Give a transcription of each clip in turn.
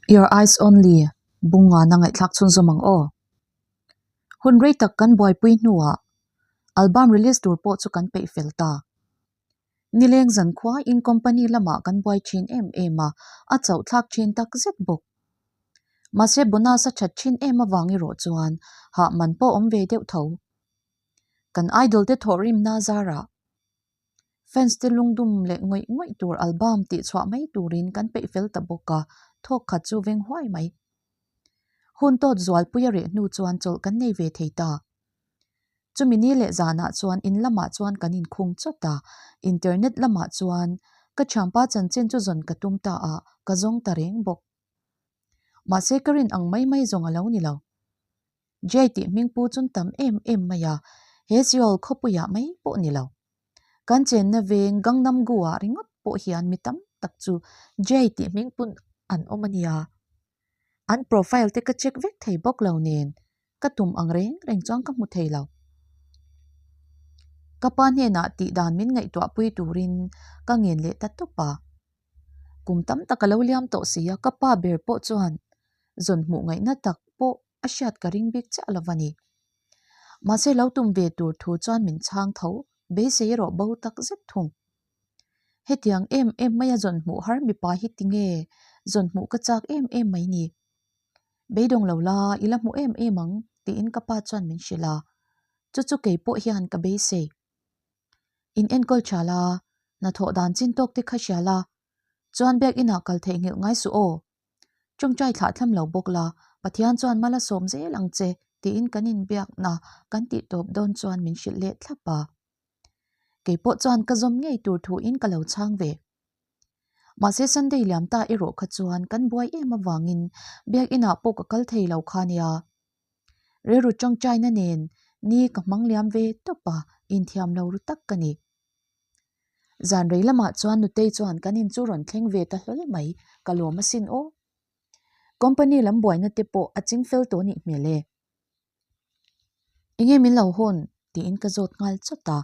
Your Eyes Only bungana ngaihthlak chhunzawm ang aw. Hun rei tak kan buaipui hnuah album release tur pawh chu kan peih fel ta. Nileng zankhua in company lamah kan buai thin em em a, a chauh thlak thin tak zet bawk. Mahse bonus a that thin em avang erawh chuan hah man pawh awm ve deuh tho. Kan idol te thawhrimna zarah Fans te lungdum leh ngawih ngawih tur album tih chhuah mai turin kan peih fel ta bawk a, thawk khat chu veng huai mai. Hun tawt zualpui a reh hnu chuan chawlh kan nei ve thei ta. Chumi ni leh zanah chuan in lamah chuan kan inkhung chawt a, internet lamah chuan ka thianpa chanchin chu zawn ka tum ta a, ka zawng ta reng bawk. Mahse ka rin ang mai mai zawng a lo ni lo. Jay tih hming pu chun tam em em mai a, he Seoul khawpuiah mai pawh ni lo. Kan chenna veng Gangnam-gu-ah ringawt pawh hian mi tam tak chu Jay tih hming pun an awm a nia. An profile te ka check vek thei bawk lo nen ka tum ang reng reng chuan ka hmu thei lo. Ka pa hnenah tih dan min ngaihtuahpui turin ka ngen leh ta tawp a. Kum tam tak a lo liam tawh si a, ka pa ber pawh chuan zawn hmuh ngaihna tak pawh a hriat ka ring bik chiah lo a ni. Mahse lo tum ve tur thu chuan min chhang tho, beisei erawh bo tak zet thung. Hetiang em em maia zawn hmuh har mipa hi tinge zawn hmuh ka chak em em mai ni. Beidawng lo la, i la hmu em em ang tiin ka pa chuan min hrilh a, chu chu kei pawh hian ka beisei. In enkawl tha la, hnathawh dan chin tawk te kha hria la, chuan biakinah kal theihnghilh ngai suh aw. Tawngtai thlah thlam lo bawk la, Pathian chuan mal a sawm zel ang che tiin kan inbiakna kan tih tawp dawn chuan min hrilh leh thlap a. Kei pawh chuan ka zawm ngei tur thuin ka lo chhang ve. Mahse Sunday liam ta erawh kha chuan kan buai em avangin biakinah pawh ka kal thei lo kha nia. Rilru tawngtaina nen ni ka hmang liam ve tawp a, inthiam lo ru tak ka ni. Zan rei lamah chuan Nutei chuan kan in chu rawn thleng ve ta hlawl mai, ka lawm asin aw. Company lam buaina te pawh a ching fel tawh nih hmel e. Enge min lo hawn? tiin ka zawt nghal chawt a,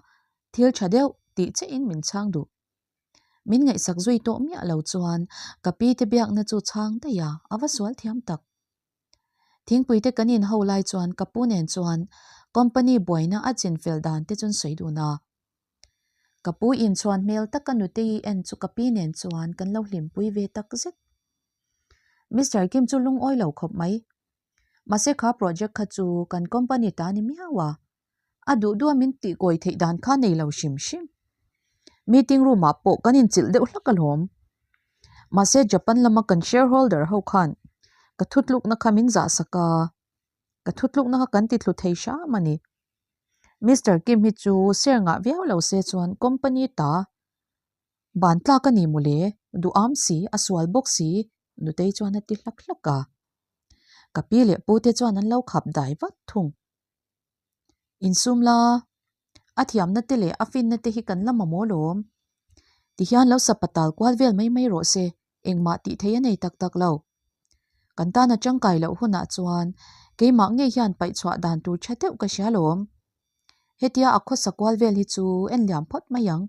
thil tha deuh tih chiahin min chhang duh. Min ngaihsak zui tawh miah lo chuan ka pi te biakna chu chhang daih a, a va sual thiam tak. Thingpui te kan inho lai chuan ka pu nen chuan company buaina a chin fel dan te chuan sawi dun a. Ka pu inchhuan hmel taka nutei en chu ka pi nen chuan kan lo hlimpui ve tak zet. Mister Kim chu lungawi lo khawp mai. Mahse kha project kha chu kan company ta ni miau a. A duh duh a min tih kawi theih dan kha nei lo hrim hrim. Meeting room ah pawh kan inchilh deuh hlak alawm. Mahse Japan lama kan shareholder ho khan ka thutlukna kha min zah sak a, ka thutlukna kha kan ti thlu thei hram a ni. Mister Kim hi chu share ngah viau lo se chuan company ta ban tlak a ni mawle, duham si, a sual bawk si, Nutei chuan a ti hlak hlak a. Ka pi leh pu te chuan an lo khap dai vat thung. Insum la, a thiamna te leh a finna te hi kan la mamawh lawm. Tihian lo sapatal kual vel mai mai rawh se, engmah tih theih a nei tak tak lo. Kan tana tangkai loh hunah chuan keimah ngei hian paih chhuah dan tur tha deuh ka hria lawm. Hetia a khawsa kual vel hi chu en liam phawt mai ang.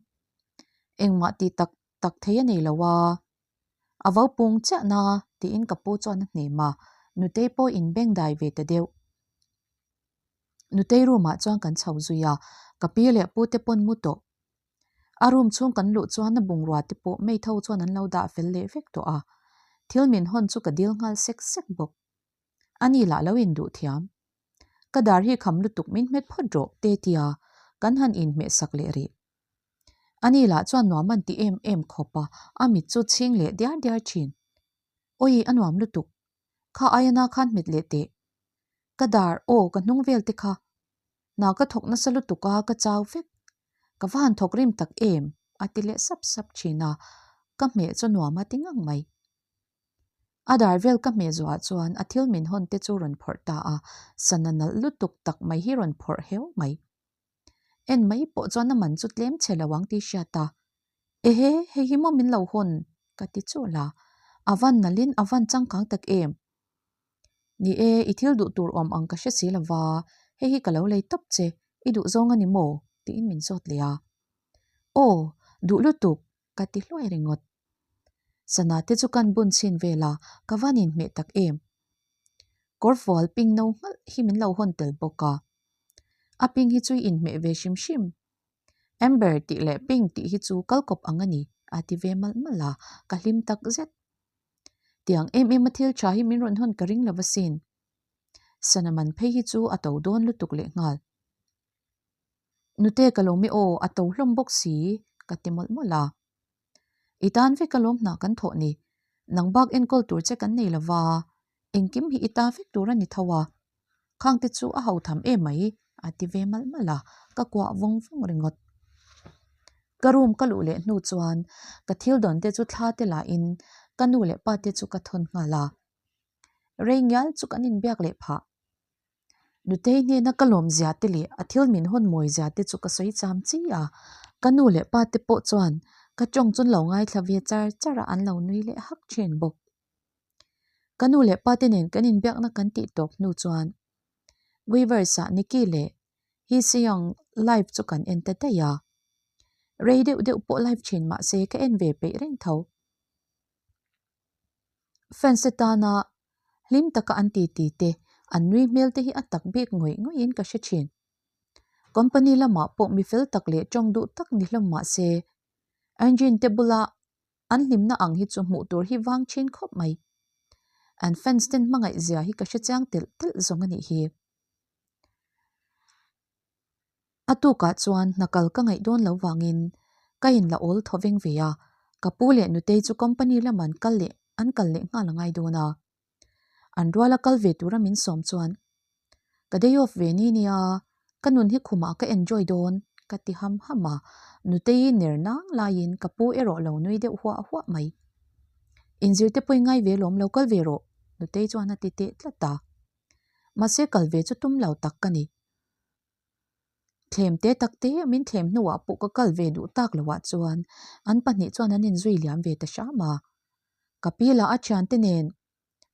Engmah tih tak tak theih a nei lo a. A vo pung chiah na tiin ka pu chuan a hnem a, Nutei pawh in beng dai ve ta deuh. Nutei room ah chuan kan chho zui a, ka pi leh pu te pawn mu tawh. A room chhung kan luh chuan a bungrua te pawh mei tho chuan an lo dah fel leh vek tawh a, thil min hawn chu ka dil nghal sek sek bawk. Ani lah lo induh thiam. Ka dar hi kham lutuk min hmet phawt rawh te tia kan han inhmeh sak leh rih. Ani lah chuan nuam an ti em em khawp a, a mit chu chhing leh diar diar thin. Awi a nuam lutuk. Kha aiana khan hmet leh teh. Ka dar, aw ka hnung vel te kha. Hna ka thawk nasa lutuk a, ka chau vek. Ka va han thawk rim tak em? a ti leh sap sap thin a, ka hmeh chu nuam a ti ngang mai. A dar vel ka hmeh zuah chuan a thil min hawn te chu rawn phawrh ta a, sana nalh lutuk tak mai hi rawn phawrh heu mai. En mai pawh chuan a man chu tlem chhe lo ang tih hriat a, Ehe, hei hi maw min lo hawn? ka ti chul a, a van nalhin a van changkang tak em? Ni e, i thil duh tur awm ang ka hre si lo va, hei hi ka lo lei tawp che, i duh zawng a ni maw? tiin min zawt leh a. Aw, duh lutuk, ka ti hluai ringawt. Sana te chu kan bun chhin vel a, ka van inhmeh tak em. Kawrfual ping no nghalh hi min lo hawn tel bawk a. A ping hi chu i inhmeh ve hrim hrim. Amber tih leh pink tih hi chu kal kawp ang a ni, a ti ve malh malh a, ka hlim tak zet. Tiang em em a thil tha hi min rawn hawn ka ring lo asin. Sana man phei hi chu a to dawn lutuk leh nghal. Nute ka lawm e aw, a to hlawm bawk si, ka ti mawlh mawlh a. I tan vek alawm hna kan thawh ni. Nang bak enkawl tur che kan nei lova, engkim hi i ta vek tur a ni tho a. Khang te chu a ho tham em mai, a ti ve malh malh a, ka kuah vawng vawng ringawt. Ka room ka luh leh hnu chuan ka thil dawn te chu thla te lahin ka nu leh pa te chu ka thawn nghal a. Rei ngial chu kan inbiak leh phah. Nutei hnena ka lawm zia te leh a thil min hawn mawi zia te chu ka sawi cham chi a, ka nu leh pa te pawh chuan ka tawng chu an lo ngaithla ve char char a, an lo nui leh hak thin bawk. Ka nu leh pa te nen kan inbiakna kan tih tawp hnu chuan Weverse ah Nikki leh Hee Seyoung live chu kan en ta daih a, rei deuh deuh pawh live thin mahse ka en ve peih reng tho. Fans te tana hlim taka an ti ti te, an nui hmel te hi a tak bik ngawih ngawih in ka hre thin. Company lamah pawh mi fel tak leh tawng duh tak ni hlawm mah se, engine te bula an hlimna ang hi chu hmuh tur hi vang thin khawp mai. An fans ten hmangaih zia hi ka hre chiang telh telh zawng a nih hi. A tukah chuan hna kal ka ngaih dawn lo vangin ka in la awl thaw veng ve a, ka pu leh nutei chu company lam an kal leh an kal leh nghal a ngai dawn a. An ruala kal ve tura min sawm chuan ka day off ve ni nia, ka nun hi khumah ka enjoy dawn ka ti ham ham a, nutei ner nang laiin ka pu erawh lo nui deuh huah huah mai. Inzir te pawh i ngai ve lawm lo kal ve rawh nutei chuan a ti teh tlat a. Mahse kal ve chu tum lo tak ka ni. Thlem te tak te min thlem hnuah pawh ka kal ve duh tak loah chuan an pahnih chuan an inzui liam ve ta hram a. Ka pi lah a thiante nen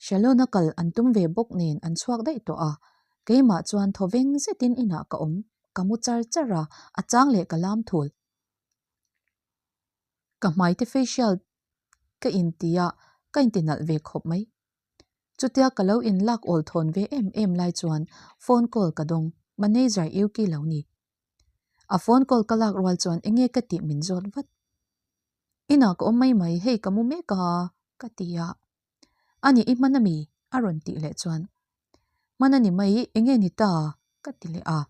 Shalon a kal an tum ve bawk nen an chhuak daih tawh a, keimah chuan thaw veng zetin inah ka awm, ka mu char char a, a chang leh ka lam thul. Ka hmai te facial ka inti a, ka inti nalh ve khawp mai. Chutia ka lo in lak awl thawn ve em em lai chuan phone call ka dawng, manager Yuki lo ni. A phone call ka lak rual chuan enge ka tih min zawt vat. Inah ka awm mai mai, hei ka mu mek a, ka ti a. Ani i hman ami? a rawn tih leh chuan. Hman a ni mai, enge ni ta? ka ti leh a.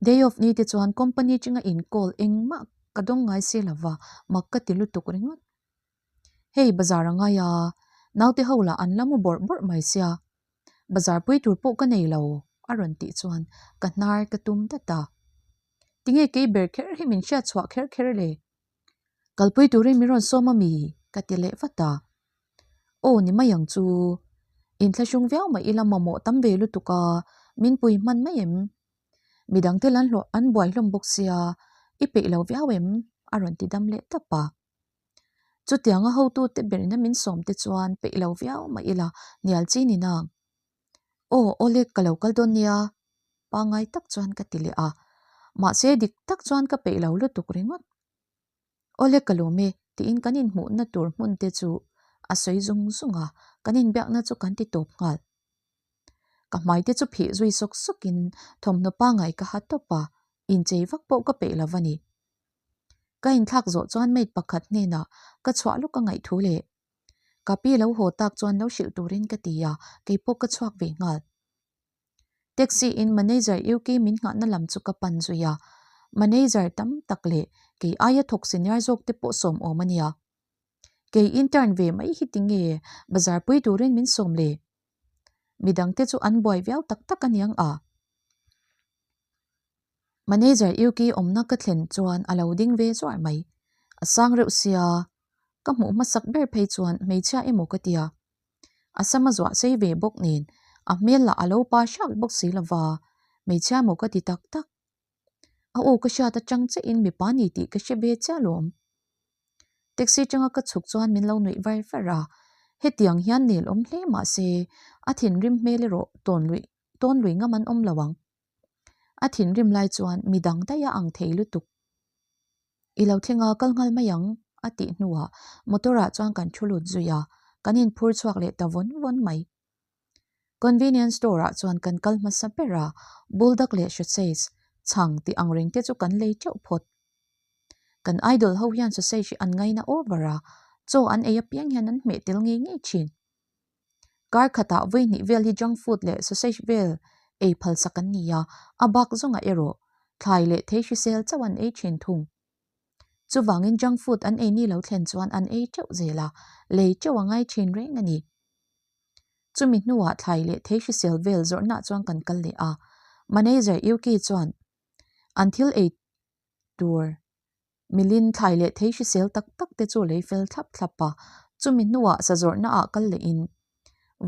Day off ni te chuan company chinga in call engmah ka dawng ngai si lova, mak ka ti lutuk ringawt. Hei bazar a ngai a, naute ho lah an la mu bawrh bawrh mai sia, bazar pui tur pawh ka nei lo a rawn tih chuan ka hnar ka tum dat a. Tinge kei ber kher hi min hriat chhuah kher kher le? Kalpui turin min rawn sawm a mi? ka ti leh vat a. Aw ni mai ang chu, inthlahrung viau mah ila mamawh tam ve lutuk a, min pui hman mai em? Midangte lan hlawh an buai hlawm bawk sia, i peih lo viau em? a rawn ti dam leh tap a. Chutianga hotute berina min sawm te chuan peih lo viau mah ila hnial chi ni nang. Aw, awle ka lo kal dawn nia, pangngai tak chuan ka ti leh a. Mahse dik tak chuan ka peih lo lutuk ringawt. Awle ka lawm e tiin kan inhmuhna tur hmun te chu a sawi zung zung a, kan inbiakna chu kan ti tawp nghal. Ka hmai te chu phih zui sawk sawkin thawmhnaw pangngai ka ha tawp a, inchei vak pawh ka peih lo a ni. Ka inthlak zawh chuan maid pakhat hnenah ka chhuah lawk a ngaih thu leh ka pi lo haw tak chuan lo hrilh turin ka ti a, keipawh ka chhuak ve nghal. Taxi in manager Yuki min nghahna lam chu ka pan zui a, manager tam tak leh kei aia thawk senior zawk te pawh sawm awm a nia. Kei intern ve mai hi tinge bazar pui turin min sawm le? Midangte chu an buai viau tak tak aniang a. Manager Yuki awmna ka thlen chuan a lo ding ve zuar mai. A sang reuh sia, ka hmuh hmasak ber phei chuan hmeichhia emaw ka tia. A sam a zuah sei ve bawk nen, a hmel lah a lo pa hrak bawk si lova, hmeichhia emaw ka ti tak tak. A aw ka hriat atang chiahin mipa ni tih ka hre ve chiah lawm. Taxi tanga ka chhuk chuan min lo nuih var var a, hetiang hian nel awm hle mah se, a thinrim hmel erawh tawn luih tawn lui ngam an awm lo ang. A thinrim lai chuan midang daih a ang thei lutuk. I lo thleng a, kal nghal mai ang, A tih hnuah motor ah chuan kan thu lut zui a, kan inphur chhuak leh ta vawn vawn mai. Convenience store ah chuan kan kal hmasa ber a, buldak leh sausage, chhang tih ang reng te chu kan lei teuh phawt. Kan idol ho hian sausage hi an ngaina over a, chaw an ei apiang hian an hmeh tel ngei ngei thin. Kar khatah vawi hnih vel hi junk food leh sausage vel ei phalsak an ni a, a bak zawngah erawh thlai leh thei hrisel chauh an ei thin thung. Chuvangin junk food an ei ni lo thlen chuan an ei teuh zel a, lei teuh a ngai thin reng a ni. Chumi hnuah thlai leh thei hrisel vel zawrhnaah chuan kan kal leh a, manager Yuki chuan an thil ei tur milin thlai leh thei hrisel tak tak te chu lei fel thlap thlap a, chumi hnuah sa zawrhnaah kal lehin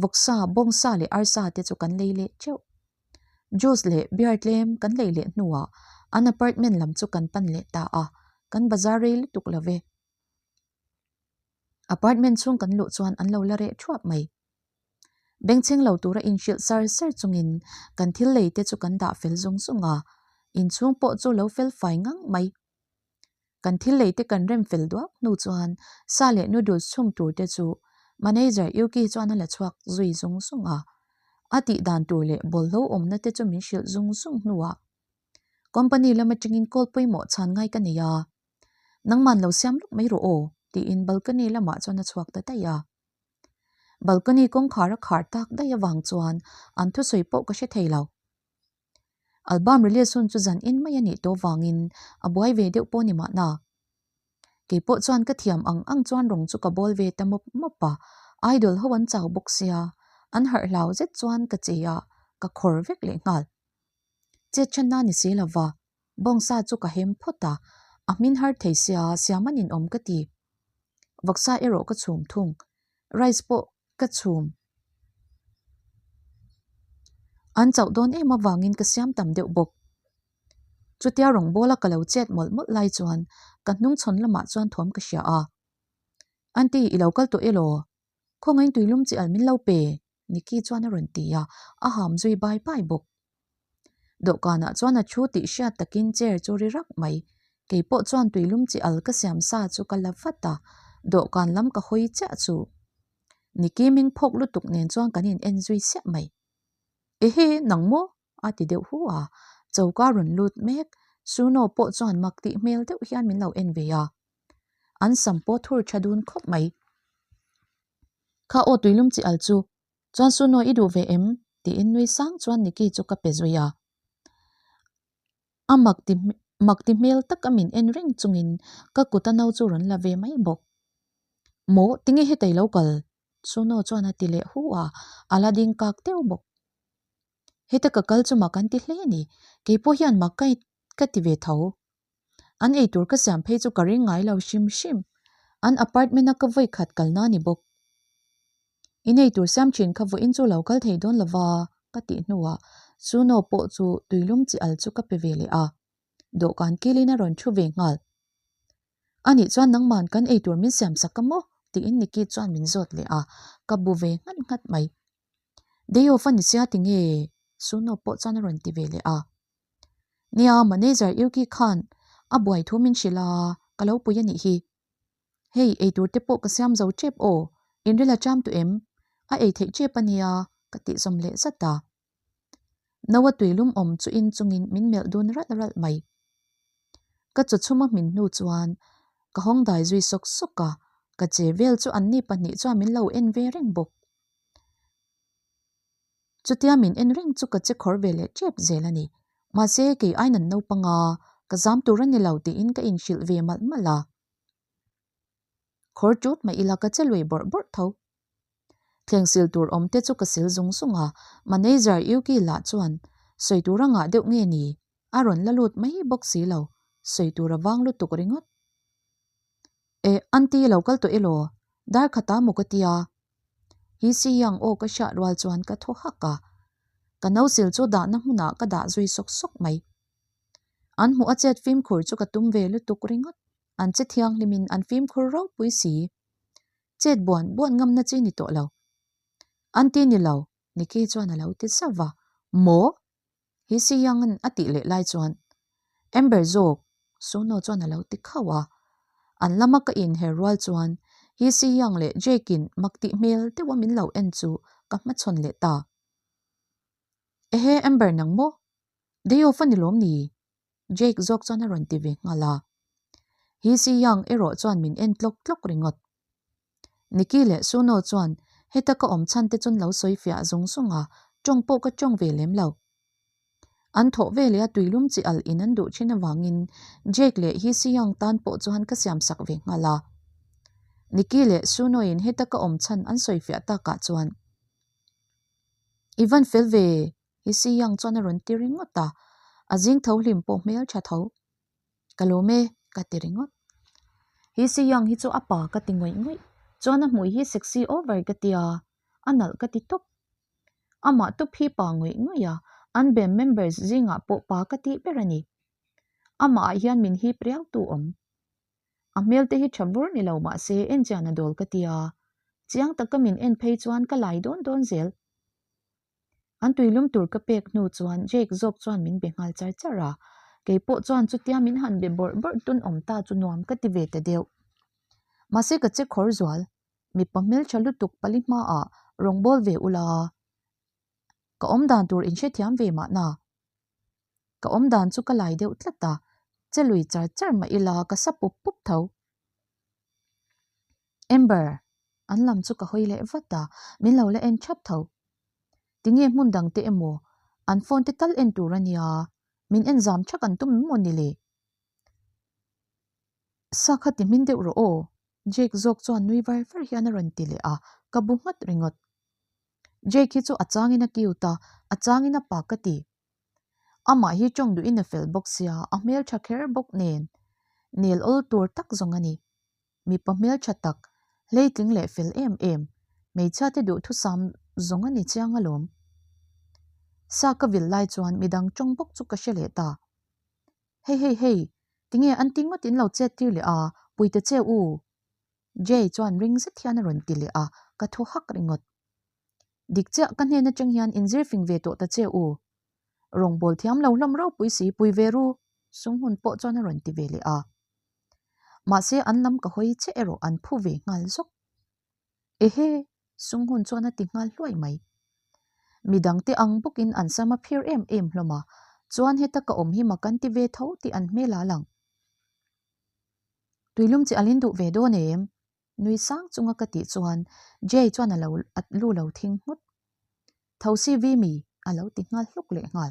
vawksa, bawngsa leh arsa te chu kan lei leh teuh. Juice leh beer tlem kan lei leh hnuah an apartment lam chu kan pan leh ta a, kan bazar rei lutuk lo ve. Apartment chhung kan luh chuan an lo la reh thuap mai. Bengchheng lo tura inhrilh sar sar chungin kan thil lei te chu kan dah fel zung zung a, inchhung pawh chu lo fel fai ngang mai. Kan thil lei te kan rem fel duak hnu chuan sa leh noodles chhum tur te chu manager Yuki chuan a la chhuak zui zung zung a. A tih dan tur leh bawlhlo awmna te chu min hrilh zung zung hnuah company lam atangin call pawimawh chhan ngai ka nei a. Nangman lo siam lawk mai rawh aw, tiin balcony lamah chuan a chhuak ta daih a. Balcony kawngkhar a khar tak daih avang chuan an thusawi pawh ka hre thei lo. Album release hun chu zan in mai a nih tawh vangin a buai ve deuh pawh ni mahna. Kei pawh chuan ka thiam ang ang chuan rawng chu ka bawl ve ta mawp mawp a, idol ho an chau bawk sia, an harh hlau zet chuan ka che a, ka khawr vek leh nghal. Chet thenna ni si lova, Bawngsa chu ka hem phawt a, a hmin har thei sia siam a ninawm ka ti. Vawksa erawh ka chhum thung, rice pawh ka chhum. An chauh dawn em avangin ka siam tam deuh bawk. Chutia rawngbawla ka lo chet mawlh mawlh lai chuan ka hnung chhawn lamah chuan thawm ka hria a. Aunty, i lo kal tawh elaw? Khawngain tuilum chi al min lo pe? Nikki chuan a rawn ti a, a ham zui bai bai bawk. Dawhkanah chuan a thu tih hriat takin chair chu ri rak mai. Kei pawh chuan tuilum chi al ka siam sa chu ka la vat a, dawhkan lam ka hawi chiah chu. Nikki ming phawk lutuk nen chuan kan in en zui siah mai. Ehe, nang maw? a ti deuh hu a, choka rawn lut mek. Suno pawh chuan mak tih hmel deuh hian min lo en ve a. An sam pawh thur tha dun khawp mai. Kha aw tuilum chi al chu, chuan Suno i duh ve em? tiin nui sang chuan Nikki chu ka pe zui a. A mak ti mak ti hmel tak a min en reng chungin ka kut a no chu rawn la ve mai bawk. Maw tinge hetei lo kal? Suno chuan a ti leh hu a, a la ding kak deuh bawk. Heta ka kal chu mak an ti hle a ni, keipawh hian mak ka ka ti ve tho. An eitur ka siam phei chu ka ring ngai lo hrim hrim. An apartment a ka vawi khat kalna a ni bawk. In eitur siam thin kha vawiin chu lo kal thei dawn lova ka tih hnuah Suno pawh chu tuilum chi al chu ka pe ve leh a. Dawhkan kilin a rawn thu ve nghal. Anih chuan nangman kan eitur min siam sak a maw? tiin Nikki chuan min zawt leh a, ka bu ve nghat nghat mai. Day off a ni sia tinge? Suno pawh chuan a rawn ti ve leh a. Nia, manager Yuki khan a buai thu min hrilh a, ka lo pui a nih hi. Hei, eitur te pawh ka siam zo tep aw, inril a cham tawh em? A ei theih tep a nia, ka tih zawm leh zat a. Noa tuilum awm chu in chungin min melh dun ralh ralh mai. Ka chaw chhum a hmin hnu chuan ka hawng dai zui sawk sawk a, ka che vel chu anni pahnih chuan min lo en ve reng bawk. Chutia min en reng chu ka che khawr ve leh tep zel a ni. Mahse, kei ain an naupang a, ka zam tur a ni lo tiin ka inhrilh ve malh malh a. Khawr tut mah ila ka che lui bawrh bawrh tho. Thleng sil tur awm te chu ka sil zung zung a, manager Yuki lah chuan sawi tur a ngah deuh nge ni? A rawn la lut mai bawk si lo, sawi tur a vang lutuk ringawt. Eh, aunty lo kal tawh elaw? Dar khata maw ka tia? Hi si yang aw ka hriat rual chuan ka thaw hak a. Ka no sil chu dahna hmunah ka dah zui sawk sawk mai. An hmuh a chet fimkhur chu ka tum ve lutuk ringawt. An che thianghlimin an fimkhur ropui si. Chet buan buan ngamna chi ni tawh lo. Aunty ni lo, Nikki chuan a lo ti zauh va. Maw? Hi si yang-in a tih leh lai chuan Amber zawk Suno chuan a lo ti khauh a. An lama ka inher rual chuan Hee Si Young leh Jake in mak tih hmel deuha min lo en chu ka hmachhawn leh ta. Ehe Amber nang maw? Day off a ni lawm ni? Jake zawk chuan a rawn ti ve nghal a. Hee Si Young erawh chuan min en tlawk tlawk ringawt. Nikki leh Suno chuan heta ka awm chhan te chun lo sawi fiah zung zung a, tawng pawh ka tawng ve lem lo. An thawh ve leh a tuilum chi alh in an duh thin avangin Jake leh Hee Si Young tan pawh chuan ka siam sak ve nghal a. Nikki leh Suno in heta ka awm chhan an sawi fiah takah chuan I van fel ve Hee Si Young chuan a rawn ti ringawt a, a zing tho hlim pawh hmel tha tho. Ka lawm e, ka ti ringawt. Hee Si Young hi chu a pa ka ti ngawih ngawih, chuan a hmui hi sexy over ka tia, a nalh ka ti tawp. Amah tup hi pa ngawih ngawih a, an band members zingah pawh pa ka tih ber a ni. Amah ah hian min hip riau tu awm. A hmel te hi tha vur ni lo mah se en chian a dawl ka tia, chiang taka min en phei chuan ka lai dawn dawn zel. An tuilum tur ka pek hnu chuan Jake zawk chuan min be nghal char char a, kei pawh chuan chutia min han be bawrh bawrh tun awm ta chu nuam ka ti ve ta deuh. Mahse ka che khawr zual, mipa hmeltha lutuk pali hmaah rawn bawl ve ula, ka awm dan tur in hrethiam ve mahna. Ka awm dan chu ka lai deuh tlat a, che lui char char mah ila ka sa pup pup tho. Amber, an lam chu ka hawi leh vat a, min lo la en thap tho. Tinge hmun dang te emaw, an phone te tal en tur a nia, min en zam thak an tum emaw ni le? Sa kha ti hmin deuh rawh aw, Jake zawk chuan nui var var hian a rawn ti leh a, ka bu nghat ringawt. Jake hi chu a changin a cute a, a changin a pa ka ti. Amah hi tawng duhin a fel bawk sia, a hmeltha kher bawk nen. Nel awl tur tak zawng a ni. Mipa hmeltha tak, hleitling leh fel em em, hmeichhia te duhthusam zawng a ni chiang alawm. Sa ka vil lai chuan midang tawng bawk chu ka hre leh ta. Hei hei hei, tinge an ti ngawt in lo chet tir leh a, puite che u. Jay chuan ring zet hian a rawn ti leh a, ka thaw hak ringawt. Dik chiah ka hnen atang hian inzir fing ve tawh ta che u. Rawngbâwl thiam lo hlawm ropui si pui ve ru, Sunghun pawh chuan a rawn ti ve leh a. Mahse an lam ka hawi che erawh an phu ve nghal zawk. Ehe! Sunghun chuan a ti nghal hluai mai. Midangte ang bawkin an sam a phir em em hlawm a, chuan heta ka awm hi mak an ti ve tho tih an hmel a lang. Tuilum chi alin duh ve dawn em? Nui sang chunga ka tih chuan Jay chuan a lo a lu lo thing nghut. Thosi vi mi a lo ti nghal hluk leh nghal.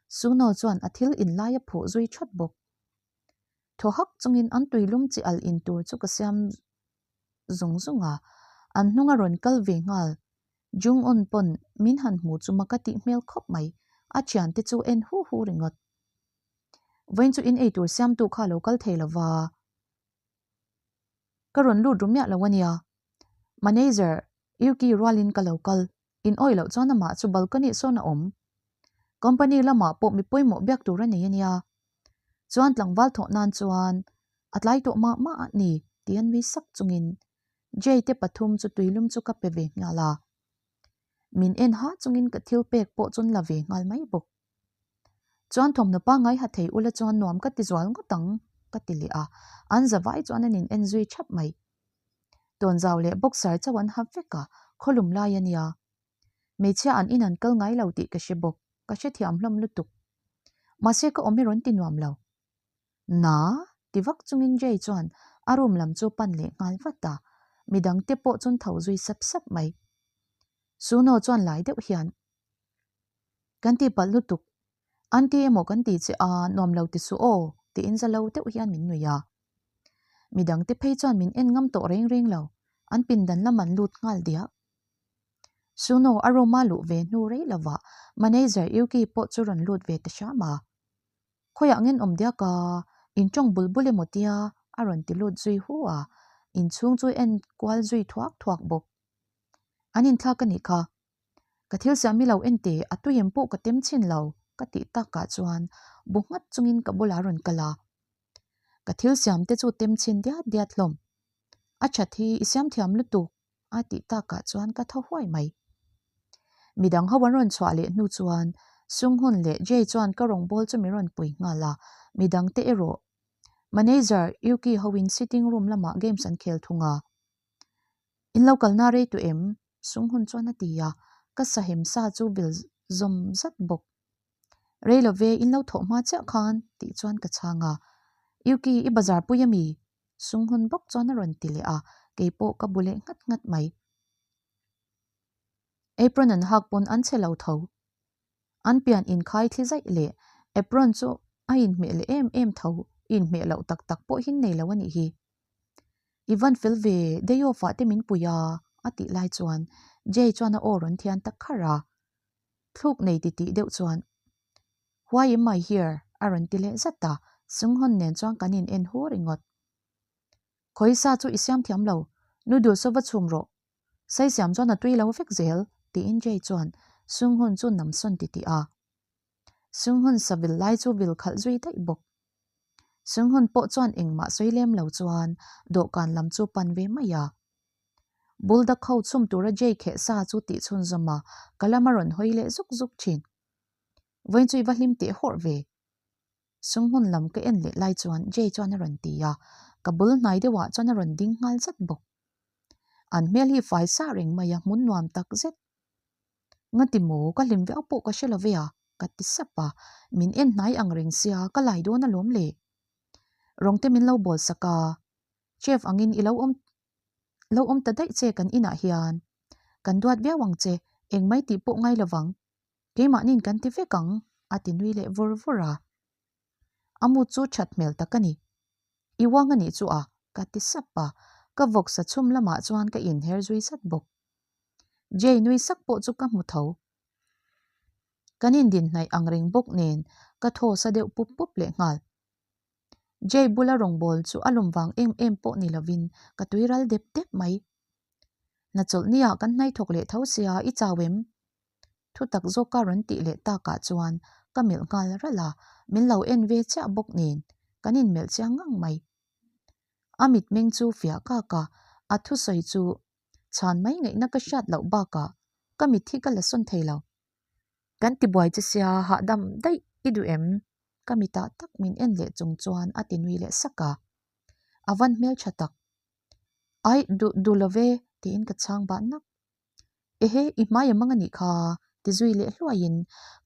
Suno chuan a thil in lai a phuh zui that bawk. Thaw hak chungin an tuilum chi al in tur chu ka siam zung zung a, an hnung a rawn kal ve nghal. Jung Un pawn min han hmu chu mak a tih hmel khawp mai, a thiante chu en hu hu ringawt. Vawiin chu in eitur siamtu kha a lo kal thei lo va, ka rawn lut ru miah lo a nia. Manager Yuki rualin ka lo kal, in awih loh chuan amah chu balcony sawn a awm. Company lamah pawh mi pawimawh biak tur a nei a nia. Chuan tlangval thawh nan chuan a tlai tawh mah mah a ni tih an nui sak chungin Jay te pathum chu tuilum chu ka pe ve nghal a. Min en ha chungin ka thil pek pawh chuan la ve nghal mai bawk. Chuan thawmhnaw pangngai ha thei ula chuan nuam ka ti zual ngawt ang ka ti leh a, an za vai chuan an in en zui thap mai. Tawnzau leh boxer chauh an ha vek a, khawlum lai a nia. Hmeichhia an in an kal ngai lo tih ka hre bawk, ka hrethiam hlawm lutuk. Mahse ka awm hi rawn ti nuam lo. Na? ti vak chungin Jay chuan a room lam chu pan leh nghal vat a, midang te pawh chun tho zui sap sap mai. Suno chuan lai deuh hian Kan tih palh lutuk. Aunty emaw kan tih che a, nuam lo ti suh aw, tiin za lo deuh hian min nuih a. Midang te phei chuan min en ngam tawh reng reng lo, an pindan lam an lut nghal diak. Suno a room a luh ve hnu rei lovah manager Yuki pawh chu rawn lut ve ta hram a. Khawiah ngen awm diak a, in tawng bul bul emaw tia a rawn ti lut zui hu a, inchhung chu en kual zui thuak thuak bawk. An inthlak a nih kha, Ka thil siam hi lo en teh, a tui em pawh ka tem chhin lo, ka tih takah chuan bu nghat chungin ka bulah a rawn kal a. Ka thil siam te chu tem chhin diat diat hlawm. A that hi i siam thiam lutuk, a tih takah chuan ka thaw huai mai. Midang ho an rawn chhuah leh hnu chuan Sunghun leh Jay chuan ka rawngbâwl chu min rawn pui nghal a, midang te erawh. Manager Yuki hoin sitting room lamah games an khel thung a. In lo kalna rei tawh em? Sunghun chuan a ti a, ka sahem sa chu vil zawm zat bawk. Rei lo ve, in lo thawh hma chiah khan tih chuan ka chhang a. Yuki, i bazar pui ami? Sunghun bawk chuan a rawn ti leh a, keipawh ka bu leh nghat nghat mai. Apron an hak pawn an che lo tho. An pian inkhai thli zaih leh apron chu a inhmeh leh em em tho, inhmeh loh tak tak pawh hin nei lo a nih hi. I van fel ve, day off ah te min pui a, a tih lai chuan Jay chuan a aw rawn thian tak kharh a. Thluk nei titih deuh chuan, Why am I here? a rawn ti leh zat a, Sunghawn nen chuan kan in en hu ringawt. Khawi sa chu i siam thiam lo, noodles va chhum rawh. Sai siam chuan a tui lo vek zel, tiin Jay chuan Sunghawn chu nam sawn titih a. Sunghawn sa vil lai chu vil khalh zui daih bawk. Sunghawn pawh chuan engmah sawi lem lo chuan dawhkan lam chu pan ve mai a. Buldak ho chhum tura Jay kheh sa chu tih chhunzawm a, ka lam a rawn hawi leh zuk zuk thin. Vawiin chu i va hlim teh hawrh ve. Sunghawn lam ka en leh lai chuan Jay chuan a rawn ti a, ka bul hnai deuhah chuan a rawn ding nghal zat bawk. An hmel hi fai sa reng mai a, hmun nuam tak zet. Ngati maw, ka hlim viau pawh ka hre lo ve a, ka ti sap a, min en hnai ang reng sia, ka lai dawn alawm le. Rawng te min lo bawl sak a, chef angin i lo awm lo awm ta daih che kan inah hian. Kan duat viau ang che, engmai tih pawh ngai lovang. Keimahni'n kan ti vek ang, a ti nui leh vur vur a. A mu chu that hmel tak a ni. I uang a nih chu a, ka ti sap a, ka vawksa chhum lamah chuan ka inher zui zat bawk. Jay nui sak pawh chu ka hmu tho. Kan indinhnaih ang reng bawk nen ka thaw sa deuh pup pup leh nghal. Jay bula rawngbâwl chu a lawm vang em em pawh ni lovin ka tui ral dep dep mai. Hna chawlhniah kan hnai thawk leh tho sia i chau em? Thu tak zawka rawn tih leh takah chuan ka melh nghal ralh a, min lo en ve chiah bawk nen kan inmelh chiang ngang mai. A mitmeng chu fiah kak a, a thusawi chu chhan mai ngaihna ka hriat loh bakah ka mit hi ka la sawn thei lo. Kan ti buai che sia hahdam daih i duh em? Ka mitah tak min en leh chung chuan a ti nui leh sak a. A van hmeltha tak. Aih duh duh lo ve tiin ka chhang bah nak. Ehe i hmai a mang a nih kha ti zui leh hluaiin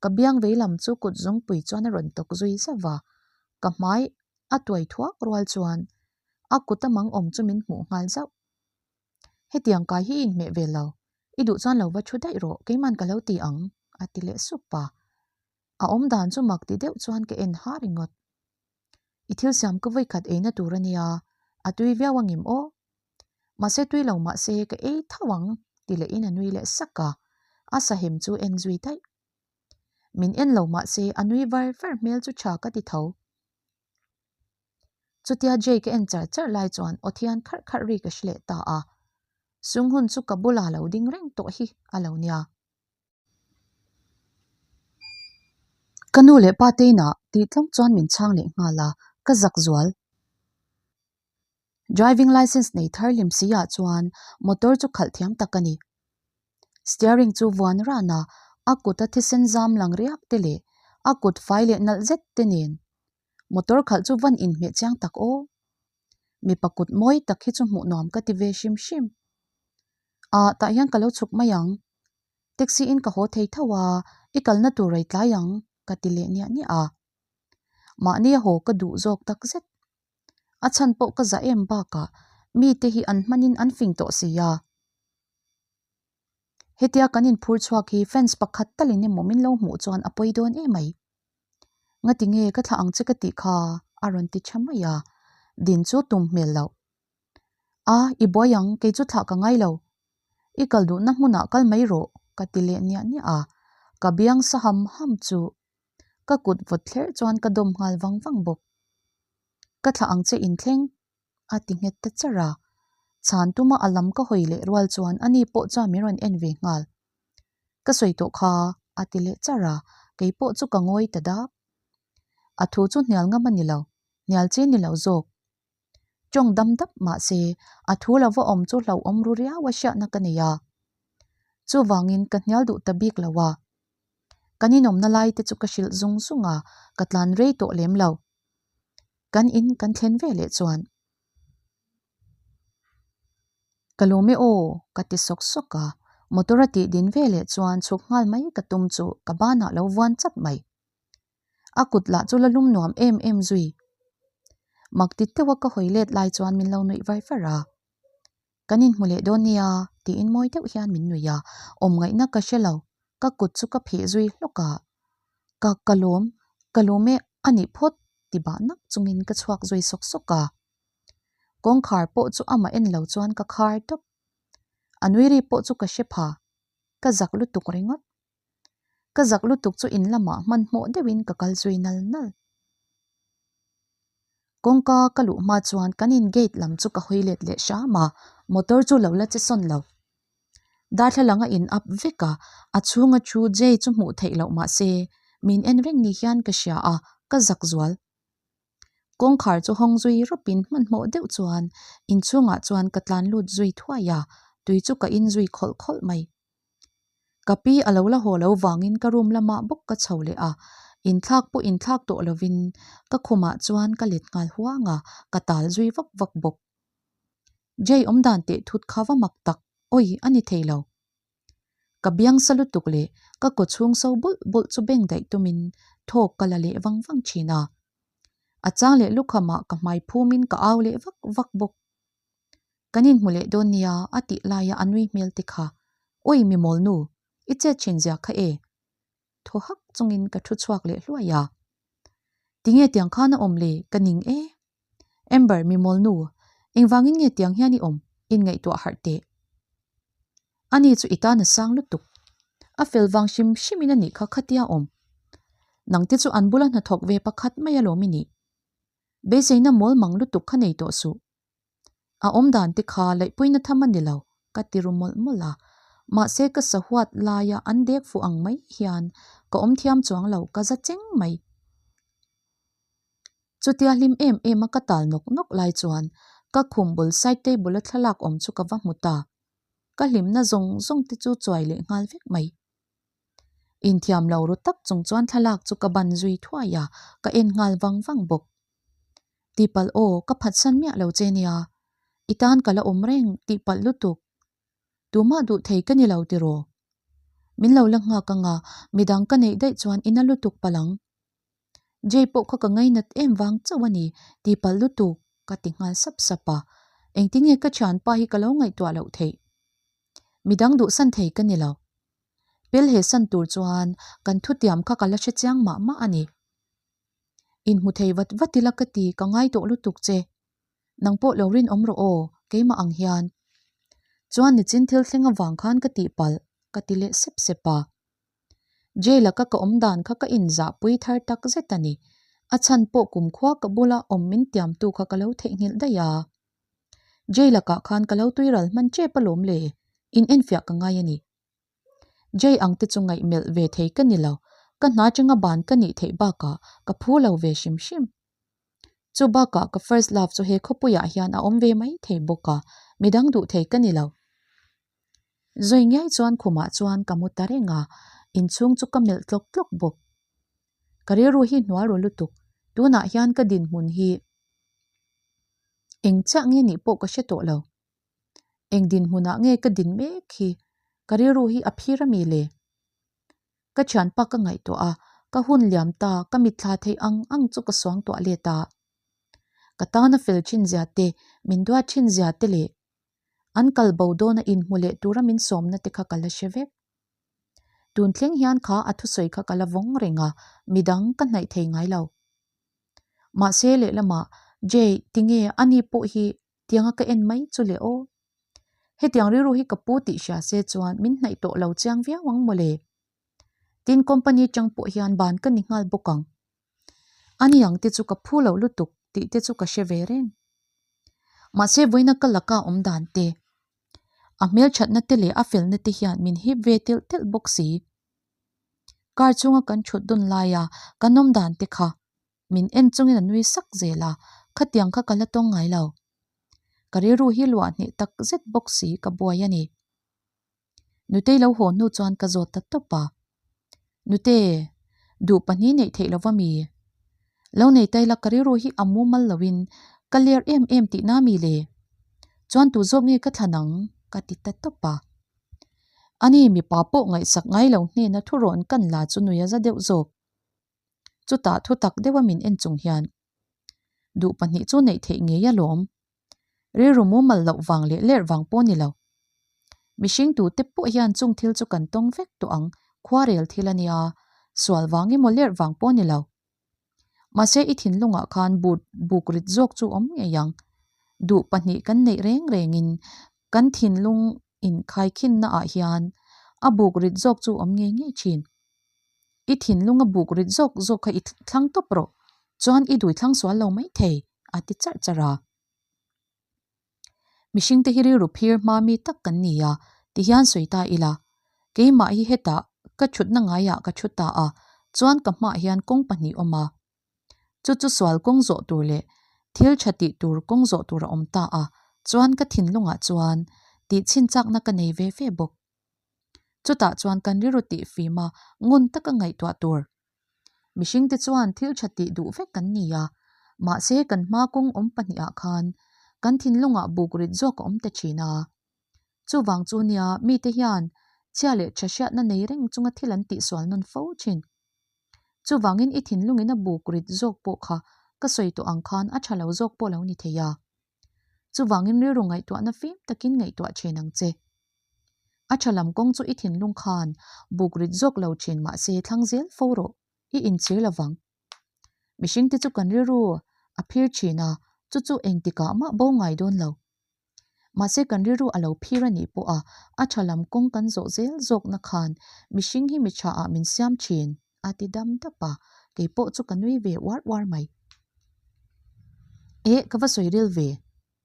ka biang vei lam chu kut zungpui chuan a rawn tawk zui zauh a. Ka hmai a tuai thuak rual chuan a kut a mang awm chu min hmuh nghal zauh. Hetiang kai hi i inhmeh ve lo, i duh chuan lo va thu daih rawh, keiman ka lo ti ang, a ti leh sup a. A awm dan chu mak ti deuh chuan ka en ha ringawt. I thil siam ka vawi khat eina tur a nia, a tui viau angem aw? Mahse tui lo mahse ka ei tho ang, ti lehin a nui leh sak a, a sahem chu en zui daih. Min en lo mahse a nui var var hmel chu tha ka ti tho. Chutia Jay ka en char char lai chuan aw thian kharh kharh ri ka hre leh ta a, Sung hun chu ka bula lo ding reng tawh hi a lo nia. Ka nu leh pa te inah tih tlawng chuan min chhang leh nghal a, ka zak zual. Driving licence nei thar hlim si ah chuan motor chu khalh thiam tak a ni. Steering chu vuan ran a, a kut a thisen zam lang riak te leh a kut fai leh nalh zet te nen Motor khalh chu van inhmeh chiang tak aw. Mipa kut mawi tak hi chu hmuh nuam ka ti ve hrim hrim. Ah, tah hian ka lo chhuk mai ang. Taxi in ka haw thei tho a, i kalna tur rei tlai ang, ka ti leh niah niah a. Mahni a haw ka duh zawk tak zet. A chhan pawh ka za em bakah mite hi an hmanin an fing tawh si a. Hetia kan inphur chhuak hi fans pakhat talin emaw min lo hmuh chuan a pawi dawn emai. Ngati nge ka thlah ang che ka tih kha a rawn ti tha mai a, din chu tum hmel loh. A, i buai ang, kei chu thlah ka ngai lo. I kal duhna hmunah kal mai rawh ka ti leh niah niah a, ka biang sa ham ham chu ka kut vawt thler chuan ka dawm nghal vang vang bawk. Ka thlah ang che inthleng a ti nghet ta char a. Chhan tuma a lam ka hawi leh rual chuan ani pawh chuan min rawn en ve nghal. Ka sawi tawh kha a ti leh char a, kei pawh chu ka ngawi ta dak. A thu chu hnial ngam a ni lo, hnial chi ni lo zawk. Tawng dam dap mah se a thu lo va awm chu hlauhawm ru riau a hriatna ka nei a. Chuvangin ka hnial duh ta bik lo a. Kan inawmna lai te chu ka hrilh zung zung a, ka tlan rei tawh lem lo. Kan in kan thlen ve leh chuan. Ka lawm e aw, ka ti sawk sawk a. Motor a tih din ve leh chuan chhuk nghal mai ka tum chu ka banah lo vuan chat mai. A kut lah chu la lum nuam em em zui. Mak ti deuha ka hawi let lai chuan min lo nuih var var a. Kan inhmu leh dawn nia, tiin mawi deuh hian min nuih a, awm ngaihna ka hre lo, ka kut chu ka pheh zui hlawk a. Ka ka lawm, ka lawm e a nih phawt, ti bah nak chungin ka chhuak zui sawk sawk a. Kawngkhar pawh chu amah en lo chuan ka khar tawp. A nui ri pawh chu ka hre pha, ka zak lutuk ringawt. Ka zak lutuk chu in lamah hmanhmawh deuhin ka kal zui nal nal. Kawngka ka luh hma chuan kan in gate lam chu ka hawi let leh hram a, motor chu lo la che sawn lo. Darthlalang a in up vek a, a chhunga thu Jay chu hmuh theih loh mah se min en reng ni hian ka hria a, ka zak zual. Kawngkhar chu hawng zui rawpin hmanhmawh deuh chuan inchhungah chuan ka tlan lut zui thuai a, tui chu ka in zui khawlh khawlh mai. Ka pi a lo la haw lo vangin ka room lamah bawk ka chho leh a, inthlak pawh inthlak tawh lovin ka khumah chuan ka let nghal huang a, ka tal zui vak vak bawk. Jay awmdan teh thut kha va mak tak, awi a ni thei lo. Ka biang sa lutuk leh ka kaw chhung so bulh bulh chu beng daih tumin thawk ka la leh vang vang thin a. A chang leh lukhamah ka hmai phumin ka au leh vak vak bawk. Kan inhmu leh dawn nia a tih laia a nui hmel te kha, Awi mi mawl nu, i chet thin zia kha e. Thaw hak chungin ka thu chhuak leh hluai a. Tinge tiang khan a awm le, ka ning e. Amber mi mawl nu, engvangin nge tiang hian i awm, inngaihtuah harh teh. Ani chu i tan a sang lutuk. A fel vang hrim hrimin a nih kha khatia awm. Nangte chu an bula hnathawk ve pakhat mai alawm i nih. Beiseina mawl mang lutuk kha nei tawh suh. A awm dan te kha laihpuina tham a ni lo, ka ti ru mawlh mawlh a. Mahse ka sahuat laia an dek fuh ang mai hian ka awm thiam chuang lo, ka za cheng mai. Chutia hlim em em a ka tal nawk nawk lai chuan ka khum bul side table a thlalak awm chu ka va hmu ta. Ka hlimna zawng zawng te chu chuai leh nghal vek mai. Inthiam lo ru tak chung chuan thlalak chu ka ban zui thuai a, ka en nghal vang vang bawk. Tihpalh aw, ka phatsan miah lo che nia. I tan ka la awm reng tihpalh lutuk. Tumah duh thei ka ni lo tiraw? Min lo la nghak anga midang ka neih daih chuan i na lutuk palh ang. Jay pawh kha ka ngainat em vang chauh a ni, tihpalh lutuk ka ti nghal sap sap a. Engtinge ka thianpa hi ka lo ngaihtuah loh theih? Midang duhsan thei ka ni lo. Pel he san tur chuan kan thutiam kha ka la hre chiang mah mah a ni. Inhmu thei vat vat ila ka ti, ka ngai tawh lutuk che. Nang pawh lo rinawm rawh aw, keimah ang hian. Chuan nichin thil thleng avang khan ka tihpalh, ka ti leh sep sep a. Jail-a ka ka awm dan kha ka inzahpui thar tak zet a ni. A chhan pawh kumkhua ka bula awm min tiamtu kha ka lo theihnghilh daih a. Jail-a kah khan ka lo tuiral hman tep alawm le, in enfiah ka ngai a ni. Jay ang te chu ngaihmelh ve thei ka ni lo, ka hna atanga ban ka nih theih bakah ka phu lo ve hrim hrim. Chu bakah ka first love chu he khawpuiah hian a awm ve mai thei bawk a, midang duh thei ka ni lo. Zui ngiai chuan khumah chuan ka mu ta reng a, inchhung chu ka melh tlawk tlawk bawk. Ka rilru hi hnual ru lutuk, tunah hian ka dinhmun hi eng chiah nge nih pawh ka hre tawh lo. Eng dinhmunah nge ka din mek hi? Ka rilru hi a phir a mi le? Ka thianpa ka ngaihtuah a, ka hun liam ta, ka mitthla theih ang ang chu ka suangtuah let a. Ka tana fel thin zia te, min duat thin zia te leh an kal bo dawna inhmu leh tura min sawmna te kha ka la hre vek. Tun thleng hian kha a thusawi kha ka la vawng reng a, midang ka hnaih thei ngai lo. Mahse lehlamah Jay tinge ani pawh hi Tianga ka en mai chu le aw. Hetiang rilru hi ka pu tih hria se chuan min hnaih tawh lo chiang viau ang mawle. Tin company tang pawh hian ban ka ni nghal bawk ang. Ani ang te chu ka phu lo lutuk tih te chu ka hre ve reng. Mahse vawiina ka laka awm dan te, a hmelthatna te leh a felna te hian min hip ve telh telh bawk si. Car chhunga kan thut dawn laia kan awm dan te kha Min en chungin a nui sak zel a, khatiang kha ka la tawng ngai lo. Ka rilru hi luah hneh tak zet bawk si ka buai a ni. Nutei lo haw hnu chuan ka zawt ta tawp a. Nute, duh pahnih neih theih lova mi? Lo nei ta ila ka rilru hi a mumal loin ka ler em em tihna mi le? Chuan tu zawk nge ka thlan ang? ka ti ta tawp a. Ani mipa pawh ngaihsak ngai lo hnena thu rawn kan la chu nui a za deuh zawk. Chutah thu tak deuha min en chung hian duh pahnih chu neih theih ngei alawm. Rilru mumal loh vang leh ler vang pawh ni lo. Mihring tute pawh hian chung thil chu kan tawng vek tawh ang, khuarel thil a nia, sual vang emaw ler vang pawh ni lo. Mahse i thinlungah khan but buk rit zawk chu awm ngei ang. Duh pahnih kan neih reng rengin kan thinlung inkhaikhinna ah hian a buk rit zawk chu awm ngei ngei thin. I thinlung a buk rit zawk zawk kha i thlang tawp rawh, chuan i dui thlang sual lo mai thei, a ti charh charh a. Mihring te hi rilru phir hma mi tak kan ni a, ti hian sawi ta ila, keimah hi hetah ka thutna ngaiah ka thu ta a, chuan ka hmaah hian kawng pahnih awm a. Chu chu sual kawng zawh tur leh thil tha tih tur kawng zawh tur a awm ta a, chuan ka thinlungah chuan tih chhinchakna ka nei ve ve bawk. Chutah chuan kan rilru tih fim a, ngun taka ngaihtuah tur. Mihringte chuan thil tha tih duh vek kan ni a, mahse kan hma kawng awm pahnihah khan kan thinlungah buk rit zawk a awm ta thin a. Chuvang chu nia mite hian chhia leh tha hriatna nei reng chunga thil an tihsual nawn fo thin. Chuvangin i thinlungin a buk rit zawk pawh kha ka sawi tawh ang khan a tha lo zawk pawh lo ni thei a. Chuvangin rilru ngaihtuahna fim takin ngaihtuah thin ang che. A tha lam kawng chu i thinlung khan buk rit zawk lo thin mahse thlang zel fo rawh, i inchhir lovang. Mihringte chu kan rilru a phir thin a, chu chu engtikah mah bo ngai dawn lo. Mahse kan rilru a lo phir a nih pawh a, a tha lam kawng kan zawh zel zawkna khan mihring hi mi tha ah min siam thin, a ti dam dap a, kei pawh chu ka nui ve uar uar mai. Eh, ka va sawi ril ve.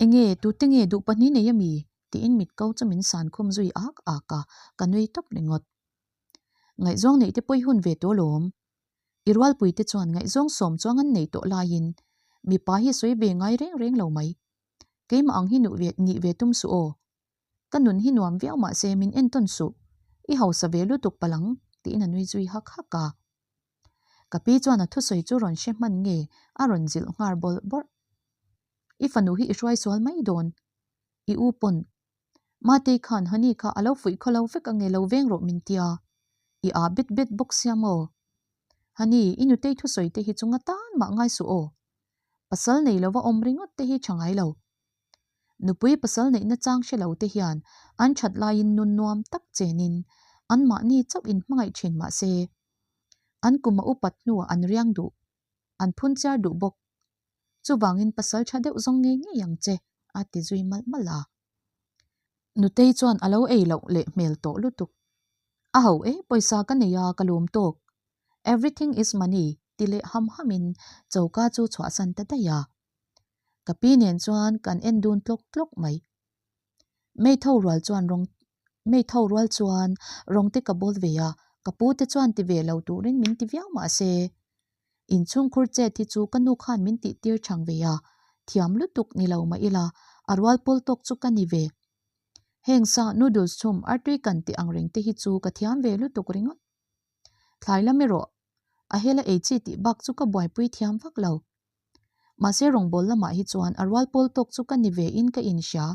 Enge, tute nge duh pahnih nei ami? tiin mit ko chu min san khum zui ak ak a, ka nui tawp ringawt. Ngaihzawng neih te pawi hun ve tawh alawm. I rualpui te chuan ngaihzawng sawm chuang an nei tawh laiin mipa hi sawi ve ngai reng reng lo mai. Keimah ang hi nuh ve nih ve tum suh aw. Ka nun hi nuam viau mah se min entawn suh. I hausa ve lutuk palang tiin a nui zui hak hak a. Ka pi chuan a thusawi chu rawn hre hman nge a rawn zilh nghar bawlh bawrh. I fanu hi i hruai sual mai dawn. I u pawn. Matei khan Honey kha a lo fuih khaw lo vek ange lo veng rawh min tia. I aa bet bet bawk sia maw? Honey, i nutei thusawi te hi chu nga tan mah ngai suh aw. Pasal nei lova awm ringawt te hi tha ngai lo. Nupui pasal neihna chang hre lo te hian an that laiin nun nuam tak chenin anmahni chauh in hmangaih thin mah se, an kum a upat hnuah an riang duh, an phun chiar duh bawk. Chuvangin pasal tha deuh zawng ngei ngei ang che, a ti zui malh malh a. Nutei chuan a lo ei loh leh hmel tawh lutuk. A ho e, pawisa ka nei a, ka lawm tawk. Everything is money, ti leh ham hamin choka chu chhuahsan ta daih a. Ka pi nen chuan kan en dun tlawk tlawk mai. Mei tho rual chuan rawng Mei tho rual chuan rawng te ka bawl ve a, ka pu te chuan ti ve lo turin min ti viau mah se. Inchhungkhur chet hi chu ka nu khan min tih tir chang ve a, thiam lutuk ni lo mah ila a rual pawl tawk chu ka ni ve. Heng sa noodles chhum artui kan tih ang reng te hi chu ka thiam ve lutuk ringawt. Thlai lam erawh a hela ei chi tih bak chu ka buaipui thiam vak lo. Mahse rawngbawl lamah hi chuan a rual pawl tawk chu ka ni ve in ka inhria.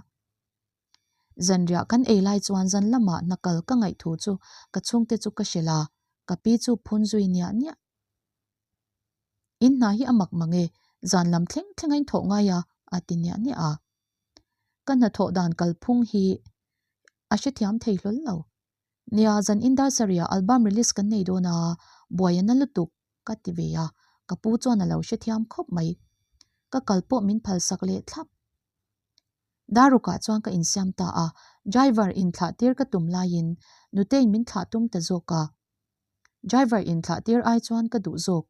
Zanriah kan ei lai chuan zan lamah hna kal ka ngaih thu chu ka chhungte chu ka hrilh a, ka pi chu phun zui niah niah. In hna hi a mak mang e, zan lam thleng thleng a in thawh ngai a, a ti niah niah a. Ka hnathawh dan kalphung hi a hrethiam thei hlawl lo. Nia, zan in dar sarih ah album release kan nei dawn a, buai a na lutuk ka ti ve a, ka pu chuan a lo hrethiam khawp mai. Ka kal pawh min phalsak leh thlap. Darukah chuan ka insiam ta a, driver in thlah tir ka tum laiin Nutei'n min thlah tum ta zawk a. Driver in thlah tir ai chuan ka duh zawk.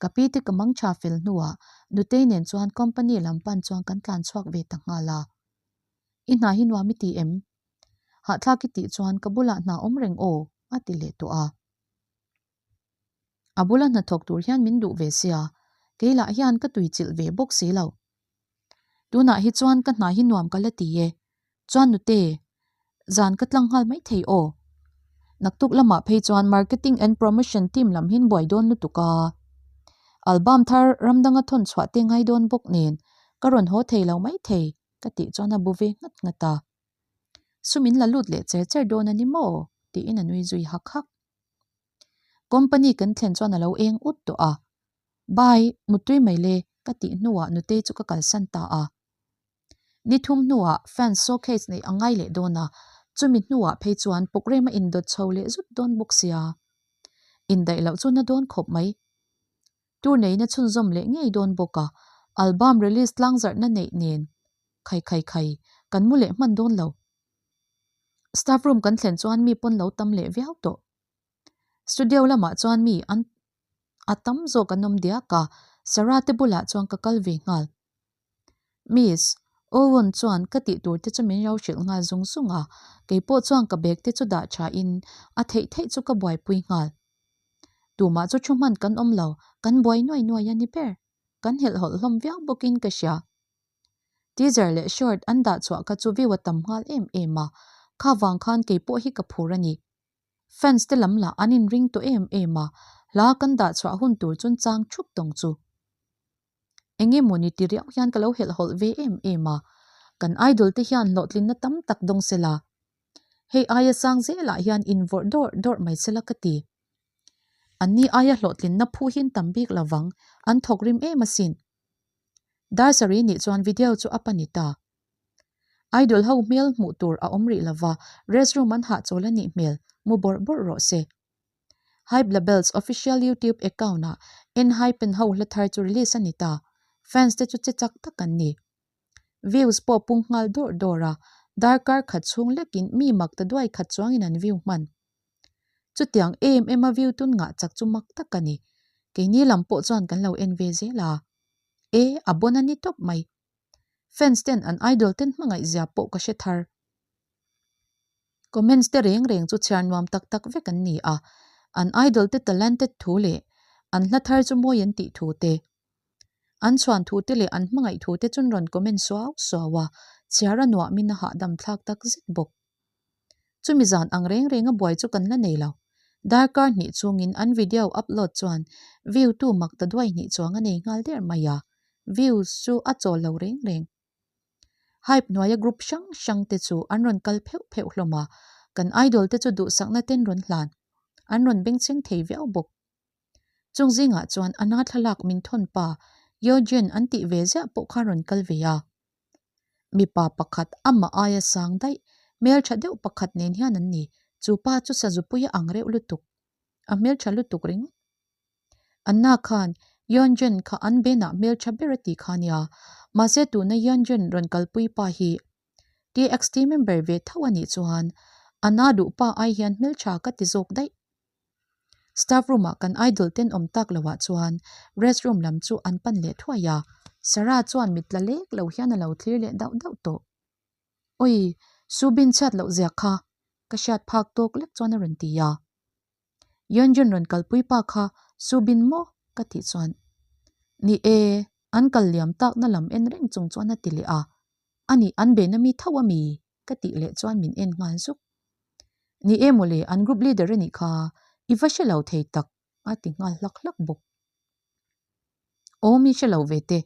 Ka pi te ka mang tha fel hnuah Nutei nen chuan company lam pan chuan kan tlan chhuak ve ta nghal a. I hna hi nuam i ti em? Hahthlak i tih chuan ka bulah hna awm reng aw, a ti leh tawh a. A bula hnathawk tur hian min duh ve sia, kei lah hian ka tui chilh ve bawk si lo. Tunah hi chuan ka hna hi nuam ka la ti e. Chuan nute, zan ka tlang nghal mai thei aw. Naktuk lamah phei chuan Marketing and Promotion team lam hin buai dawn lutuk a. Album thar ramdanga thawn chhuah te ngai dawn bawk nen ka rawn haw thei lo mai thei ka tih chuan a bu ve nghat nghat a. Sum in la lut leh cher cher dawn a ni maw? tiin a nui zui hak hak. Company kan thlen chuan a lo eng ut tawh a. Bye, muttui mai le ka tih hnuah Nutei chu ka kalsan ta a. Ni thum hnuah fans showcase neih a ngai leh dawn a, chumi hnuah phei chuan programme a indawt chho leh zut dawn bawk sia. Indaih loh chu na dawn khawp mai. Tour neihna chhunzawm leh ngei dawn bawk a, album release tlangzarhna neih nen khai khai khai kan mu leh hman dawn lo. Staff room kan thlen chuan mi pawn lo tam leh viau tawh. Studio lamah chuan mi an a tam zawk an awm diak a, Sarah te bulah chuan ka kal ve nghal. Miss, Owen chuan ka tih tur te chu min lo hrilh nghal zung zung a, kei pawh chuan ka bag te chu dah tha in a theih theih chu ka buaipui nghal. Tumah chu thu hman kan awm lo, kan buai nuai nuai a ni ber. Kan helh hawlh hlawm viau bawkin ka hria. Teaser leh short an dah chhuah kha chu view a tam nghal em em a, kha vang khan kei pawh hi ka phur a ni. Fans te lam lah an inring tawh em em a, hla kan dah chhuah hun tur chun chang thup tawng chu. Eng emaw ni ti riau hian ka lo helh hawlh ve em em a, kan idol te hian hlawhtlinna tam tak dawng se la. Hei aia sang zelah hian invawrh dawrh dawrh mai se la ka ti. Anni aia hlawhtlinna phu hin tam bik lovang, an thawk rim em asin. Dar sarih nih chuan video chu a pani ta. Idol ho hmel hmuh tur a awm rih lova, restroom an hahchawl a nih hmel, mu bawrh bawrh rawh se. Hype Labels official YouTube account ah Enhypen ho hla thar chu release a ni ta, fans te chu che chak tak an ni. Views pawh pung nghal dawrh dawrh a, darkar khat chhung lekin mi mak ta duai khat chuangin an view hman. Chutiang em em a view tun ngah chak chu mak tak a ni. Keini lam pawh chuan kan lo en ve zel a. E, a bon a ni tawp mai. Fans ten an idol ten hmangaih zia pawh ka hre thar. Comments te reng reng chu chhiar nuam tak tak vek an ni a, an idol te talented thu leh an hla thar chu mawi an tih thu te, an chhuan thu te leh an hmangaih thu te chun rawn comment suau suau a, chhiar a nuahmin a hahdam thlak tak zet bawk. Chumi zan ang reng reng a buai chu kan la nei lo. Darkar hnih chungin an video upload chuan view tu mak ta duai hnih chuang a nei nghal der mai a, views chu a chawl lo reng reng. Hype hnuaia group hrang hrang te chu an rawn kal pheuh pheuh hlawm a, kan idol te chu duhsakna ten rawn hlan. An rawn bengchheng thei viau bawk. Chung zingah chuan a na thlalak min thawn pa Yeojin an tih ve ziah pawh kha rawn kal ve a. Mipa pakhat amah aia sang daih, hmeltha deuh pakhat nen hian an ni. Chu pa chu sazupuia ang reuh lutuk. A hmeltha lutuk ringawt. Anna khan Yeonjun kha an benah hmeltha ber a ti kha nia. Mahse tuna Yeonjun rawn kalpui pa hi TXT member ve tho a nih chuan Anna duh pa ai hian hmeltha ka ti zawk daih. Staff room ah kan idol ten awm tak lo ah chuan rest room lam chu an pan leh thuai a, Sarah chuan mit tla lek lo hian a lo thlir leh dauh dauh tawh. Oi, Subin chhiat loh zia kha ka hriat phak tawk lek chuan a rawn ti a. Yeonjun rawn kalpui pa kha Subin maw? ka tih chuan Ni e, an kal liam takna lam en reng chung chuan a ti leh a, Ani an bena mi tho a mi? ka tih leh chuan min en nghal zuk. Ni e mawle, an group leader a nih kha, i va hre lo thei tak, a ti nghal hlak hlak bawk. Aw mi hre lo ve te,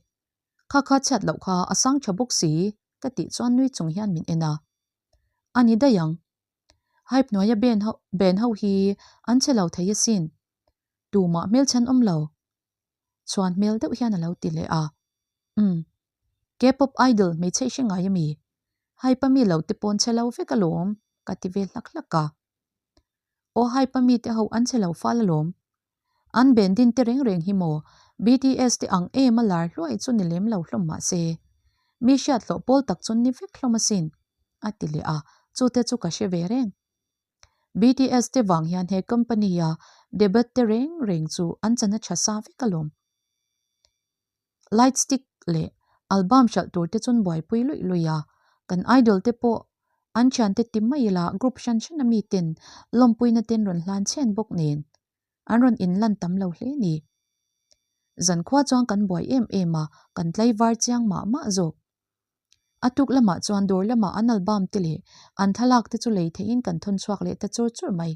kha kha chhiat loh kha a sang tha bawk si, ka tih chuan nui chung hian min en a. A ni daih ang. Hype hnuaia ben ho ben ho hi an che lo thei asin. Tumah hmelchhan awm lo. Chhuan hmel deuh hian a lo ti leh a. Umm. K-pop idol hmeichhe i hre ngai ami? Hype ami lo te pawn chhe lo vek alawm ka ti ve hlak hlak a. Aw hype ami te ho an chhe lo fal alawm. An ben din te reng reng hi maw BTS te ang em a lar hluai chu ni lem lo hlawm mah se. Mi hriat hlawh pawl tak chu ni vek hlawm asin a ti leh a, chu te chu ka hre ve reng. BTS te vang hian he company a debut te reng reng chu an chan a tha sa vek alawm. Light stick leh album hralh tur te chuan buaipui luih luih a, kan idol te pawh an thiante ti mai ila group hran hran a mi ten lawmpuina ten rawn hlan chhen bawk nen an rawn inlan tam lo hle ni. Zankhua chuan kan buai em em a, kan tlaivar chiang mah mah zawk. A tuk lamah chuan dawr lamah an album te leh an thlalak te chu lei theihin kan thawn chhuak leh ta chur chur mai.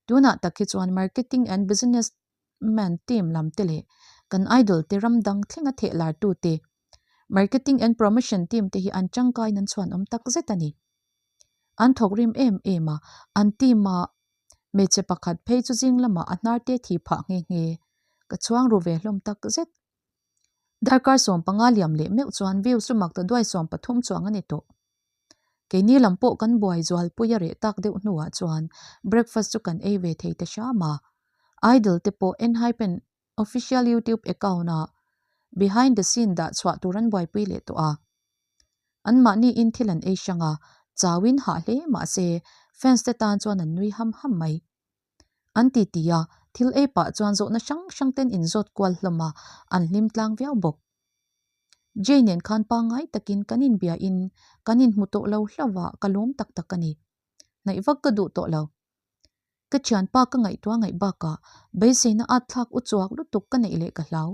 Tunah tak hi chuan marketing and business man team lam te leh Kan idol te ram dang thlenga theh lar tu te, Marketing and Promotion team te hi an tangkaiin an chhuanawm tak zet a ni. An thawk rim em em a, an team a hmeichhe pakhat phei chu zing lamah a hnar te thi phah nghe nghe. Ka chhuang ru ve hlawm tak zet. Darkar 15 liam leh meuh chuan views chu mak ta duai 13 chuang a ni tawh. Keini lam pawh kan buai zualpui a reh tak deuh hnuah chuan breakfast chu kan ei ve thei ta hram a. Idol te pawh Enhypen official YouTube account ah behind the scene dah chhuah tur an buaipui leh tawh a. Anmahni in thil an ei hrang a, chauin hah hle mahse fans te tan chuan an nui ham ham mai. An ti ti a, thil ei pah chuan zawhna hrang hrang ten inzawt kual hlawm a, an hlim tlang viau bawk. Jay nen khan pangngai takin kan inbia in kan inhmu tawh lo hlauh a, ka lawm tak tak a ni. Hnaih vak ka duh tawh lo. Ka thianpa ka ngaihtuah ngaih bakah beiseina at thlak u chuak lutuk ka neih leh ka hlau.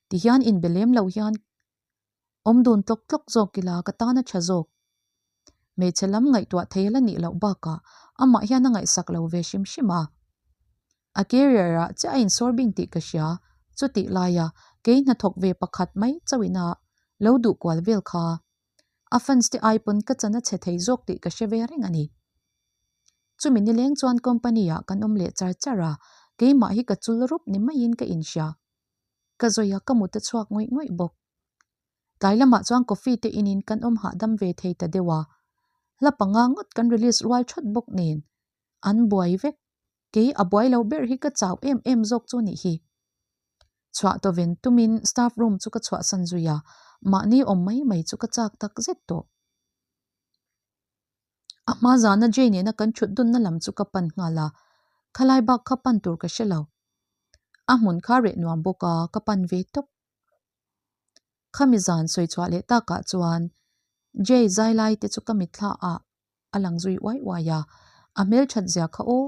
Tihian inbe lem lo hian awm dun tlawk tlawk zawk ila ka tan a tha zawk. Hmeichhe lam ngaihtuah thei la nih loh bakah amah hian a ngaihsak lo ve hrim hrim a. A career ah chiah a insawr bing tih ka hria, chutih laia kei hnathawk ve pakhat mai chauhin a lo duh kual vel kha. A fans te ai pawn ka chan a chhe thei zawk tih ka hre ve reng a ni. Chumi nileng chuan company ah kan awm leh char char a, keimah hi ka chul rup ni maiin ka inhria. Ka zawi a, ka mut a chhuak ngawih ngawih bawk. Tlai lamah chuan coffee te inin kan awm hahdam ve thei ta deuh a, hla panga ngawt kan release rual thawt bawk nen an buai vek. Kei a buai lo ber hi ka chau em em zawk chu nih hi. Chhuah tawven tumin staff room chu ka chhuahsan zui a, mahni awm mai mai chu ka chak tak zet tawh. A hma zana Jay nena kan thut dunna lam chu ka pan nghal a, khalai bak kha pan tur ka hre lo. A hmun kha reh nuam bawk a, ka pan ve tawp. Khami zan sawi chhuah leh takah chuan Jay zai lai te chu ka mitthla ah a lang zui uai uai a, a hmel that zia kha aw.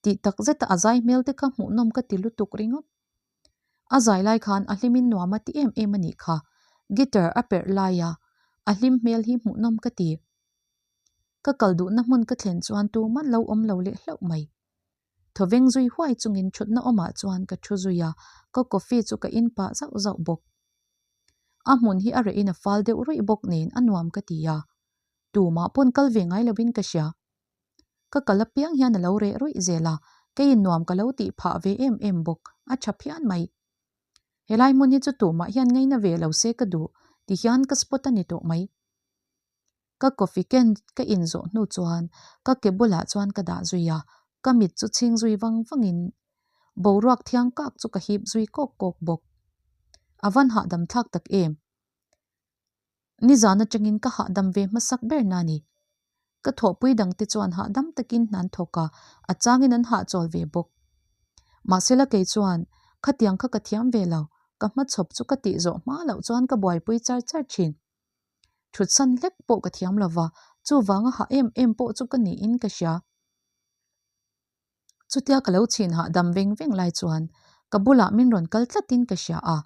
Tih tak zeta a zai hmel te kha hmuhnawm ka ti lutuk ringawt. A zai lai khan a hlimin nuam a ti em em a nih kha, guitar a perh laia a hlim hmel hi hmuhnawm ka ti. Ka kal duhna hmun ka thlen chuan tuman lo awm lo leh hlauh mai. Thawveng zui huai chungin thutna awmah chuan ka thu zui a, ka coffee chu ka in pah zauh zauh bawk. A hmun hi a reh in a fal deuh ruih bawk nen a nuam ka ti a, tumah pawn kal ve ngai lovin ka hria. Ka kal apiang hian a lo reh ruih zel a, keiin nuam ka lo tih phah ve em em bawk, a tha phian mai. Helai hmun hi chu tumah hian ngaina ve lo se ka duh ti hian ka spot a ni tawh mai. Ka coffee ken ka in zawh hnu chuan ka ke bulah chuan ka dah zui a, ka mit chu chhing zui vang vangin boruak thiang kak chu ka hip zui kawk kawk bawk. A van hahdam thlak tak em? Nizan atangin ka hahdam ve hmasak ber na ni. Ka thawhpui dangte chuan hahdam takin hna an thawk a, a changin an hahchawl ve bawk. Mahsela kei chuan khatiang kha ka thiam ve lo, ka hmachhawp chu ka tih zawh hma loh chuan ka buaipui char char thin. Thutsan hlek pawh ka thiam lo va, chuvanga hah em em pawh chu ka niin ka hria. Chutia ka lo chhin hahdam veng veng lai chuan ka bulah min rawn kal tlatin ka hria a,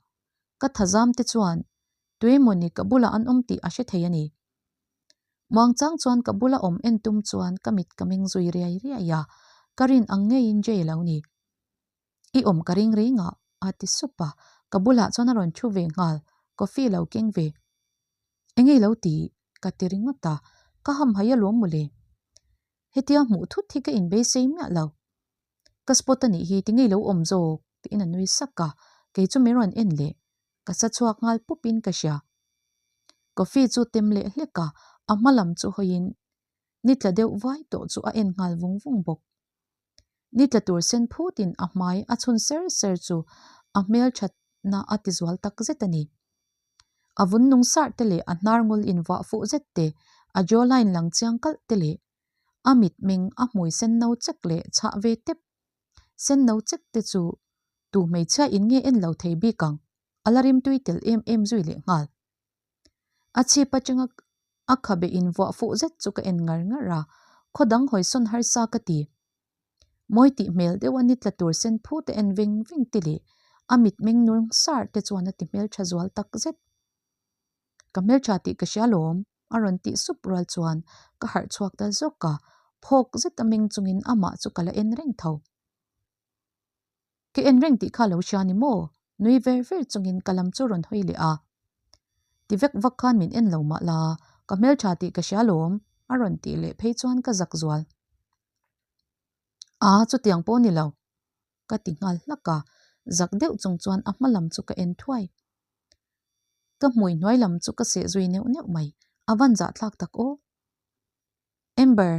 ka thazam te chuan tuemawni ka bulah an awm tih a hre thei a ni. Muangchang chuan ka bula awm en tum chuan ka mit ka meng zui riai riai a, ka rin ang ngeiin Jay lo ni. I awm ka ring reng a, a ti sup a, ka bulah chuan a rawn thu ve nghal, coffee lo keng ve. Enge i lo ti? ka ti ringawt a, ka hamhaih alawm mawle. Hetia hmuh thut hi ka inbeisei miah lo. Ka spot a nih hi tinge i lo awm zawk? tiin a nui sak a, kei chu min rawn en leh, ka sa chhuak nghal pup in ka hria. Coffee chu tem leh hlek a, a hma lam chu hawiin ni tla deuh vai tawh chu a en nghal vung vung bawk. Ni tla tur sen phutin a hmai a chhun ser ser chu a hmel thatna a ti zual tak zet a ni. A vun nung sarh te leh a hnar ngul invuah fuh zet te, a jawline lang chiang kalh te leh a mitmeng a hmui sen no chek leh chhah ve tep sen no chek te chu tu hmeichhia in nge en lo thei bik ang, a la rimtui tel em em zui leh nghal. A chhip atanga a khabe invuah fuh zet chu ka en ngar ngar a, khaw dang hawisawn harsa ka ti. Mawi tih hmel deuh a ni tla tur sen phu te en veng veng te leh a mitmeng nung sar te chuan a ti hmeltha zual tak zet. Ka hmeltha tih ka hria lawm, a rawn tih sup rual chuan ka harh chhuak ta zawk a, phawk zet a meng chungin amah chu ka la en reng tho. Ka en reng tih kha lo hria ni maw? Nui ver ver chungin ka lam chu rawn hawi leh a. Ti vek vak khan min en lo mah la, ka hmeltha tih ka hria lawm, a rawn tih leh phei chuan ka zak zual. A, chutiang pawh ni lo, ka ti nghal hlak a, zak deuh chung chuan a hma lam chu ka en thuai. Ka hmui hnuai lam chu ka seh zui neuh neuh mai, a van zahthlak tak aw. Amber,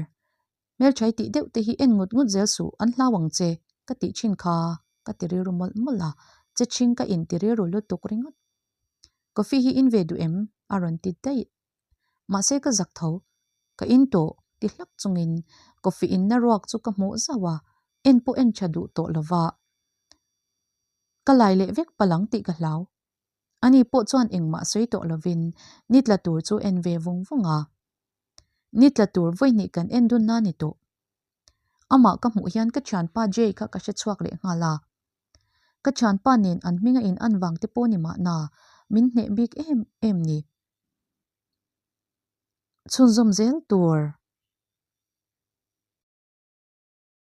hmelthaih tih deuh te hi en ngut ngut zel suh, an hlau ang che, ka tih thin kha, ka ti rilru mawlh mawlh a, che chhing ka inti rilru lutuk ringawt. Coffee hi in ve duh em? a rawn ti daih. Mahse ka zak tho, ka in tawh ti hlak chungin coffee inna ruak chu ka hmuh zauh a, en pawh en tha duh tawh lova ka lai leh vek palang tih ka hlau. Ani pawh chuan engmah sawi tawh lovin ni tla tur chu en ve vung vung a. Ni tla tur vawihnih kan en dun na ni tawh. Amah ka hmuh hian ka thianpa Jay kha ka hre chhuak leh nghal a. Ka thianpa nen an hming a in an vang te pawh ni mahna min hneh bik em em ni. Chhunzawm zel tur.